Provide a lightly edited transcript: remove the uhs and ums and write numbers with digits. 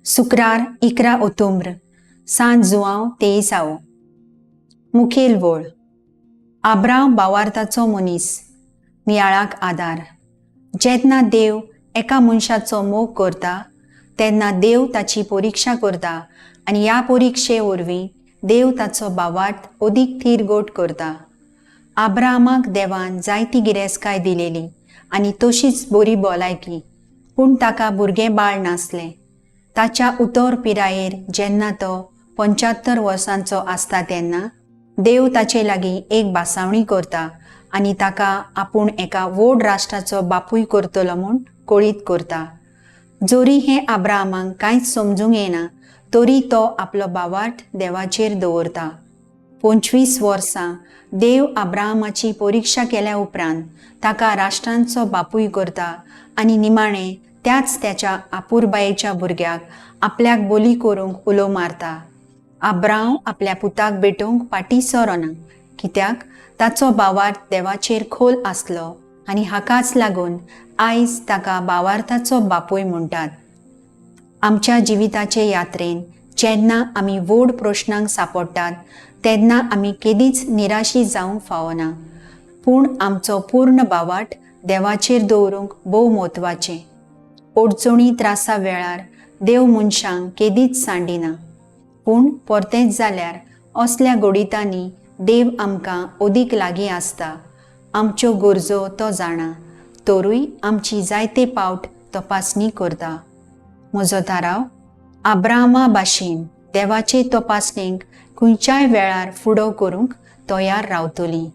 सुक्रार 11 ओतोब्र, सांत जुआंव तेईसावो. मुखेल वळ. आब्रांव भावार्थाचो मनीस, नियाळाक आदार. जेन्ना देव एका मनशाचो मोग करता तेन्ना देव ताची परिक्षा करता आनी ह्या परिक्षे वरवीं देव ताचो भावार्थ अदीक थीर गोट करता. आब्राहामाक देवान जायती गिरेस्तकाय दिलेली आनी तशीच बरी भलायकी, पूण ताका भुरगें बाळ नासलें. ताच्या उतर पिरायेर जेन्ना तो 75 वर्सांचो आसता तेन्ना देव ताचे लागीं एक भासावणी करता आनी ताका आपूण एका व्हड राष्ट्राचो बापूय करतलो म्हूण कळीत करता. जरी हें आब्राहामाक कांयच समजूंक येना तरी तो आपलो भावार्थ देवाचेर दवरता. 25 वर्सां देव आब्राहामाची परिक्षा केल्या उपरांत ताका राष्ट्रांचो बापूय करता आनी निमाणें त्याच त्याच्या आपुरबायेच्या भुरग्याक आपल्याक बोली करूंक उलो मारता. आब्रांव आपल्या पुताक भेटोवंक फाटीं सरना, कित्याक ताचो भावार्थ देवाचेर खोल आसलो आनी हाकाच लागून आयज ताका भावार्थाचो बापूय म्हणटात. आमच्या जिविताचे यात्रेन जेन्ना आमी व्हड प्रश्नांक सांपडटात तेन्ना आमी केदीच निराशी जावंक फावना, पूण आमचो पूर्ण भावार्थ देवाचेर दवरूंक भोव म्हत्वाचें. अडचणी त्रासा वेळार देव मनशांक केदीच सांडिना, पूण परतेंच जाल्यार असल्या घडितांनी देव आमकां अदीक लागीं आसता. आमच्यो गरजो तो जाणा, तरूय आमची जायते पावट तपासणी करता. म्हजो थाराव, आब्राहामा भाशेन देवाचे तपासणेक खंयच्याय वेळार फुडो करूंक तयार रावतली.